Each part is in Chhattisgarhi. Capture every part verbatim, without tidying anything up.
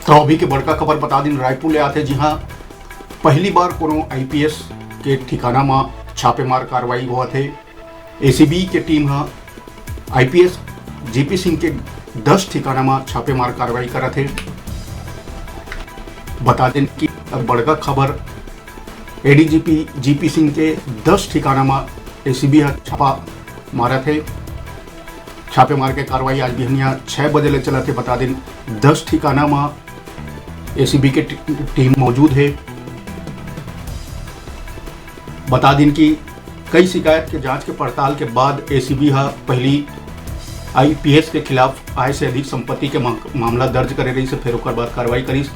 तो अभी के बड़का खबर बता दिन रायपुर ले आथे, जिहां पहली बार कोनो आईपीएस के ठिकाना म छापेमार कार्रवाई होवत हे। एसीबी के टीम ह आईपीएस जीपी सिंह के दस ठिकाना म छापेमार कार्रवाई करत हे। बता देन कि अब बड़का खबर, एडीजीपी जीपी सिंह के दस ठिकाना म एसीबी ह छापा मारत हे। छापेमार के कार्रवाई आज बिहनिया छह बजे ले चलत हे। बता देन दस ठिकाना म एसीबी के टी-, टीम मौजूद हे। बता दिन कि कई शिकायत के जांच के पड़ताल के बाद एसीबी ह पहली आईपीएस के खिलाफ आय से अधिक संपत्ति के मा-, मामला दर्ज करे रहिस, फिर ओकर बाद कार्रवाई करिस।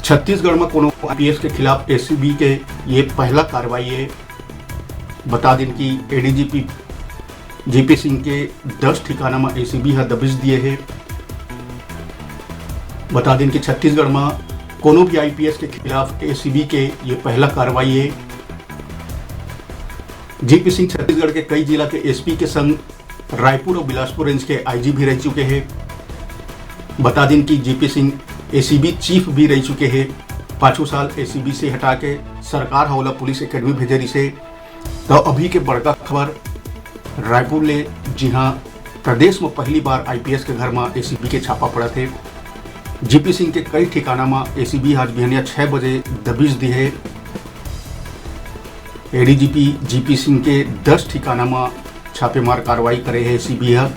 छत्तीसगढ़ म कोनो आईपीएस के खिलाफ एसीबी के ये पहला कार्रवाई हे। बता दिन कि एडीजीपी जीपी सिंह के दस ठिकाना म एसीबी ह दबिश दिए हे। बता दिन कि छत्तीसगढ़ म कोनो भी आईपीएस के खिलाफ एसीबी के ये पहला कार्रवाई हे। जीपी सिंह छत्तीसगढ़ के कई जिला के एसपी के संग रायपुर और बिलासपुर रेंज के आईजी भी रह चुके हे। बता दिन कि जीपी सिंह एसीबी चीफ भी रह चुके हे। पाछू साल एसीबी से हटा के सरकार ह ओला पुलिस एकेडमी भेजे रिसे। तो अभी के बड़का खबर रायपुर ले, जिहां प्रदेश में पहली बार आईपीएस के घर में एसीबी के छापा पड़त हे। जीपी सिंह के कई ठिकाना में एसीबी आज बिहनिया छह बजे दबिश दी हे। एडीजीपी जीपी सिंह के दस ठिकाना में छापेमार कार्रवाई करे हे एसीबी ह।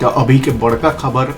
तो अभी के बड़का खबर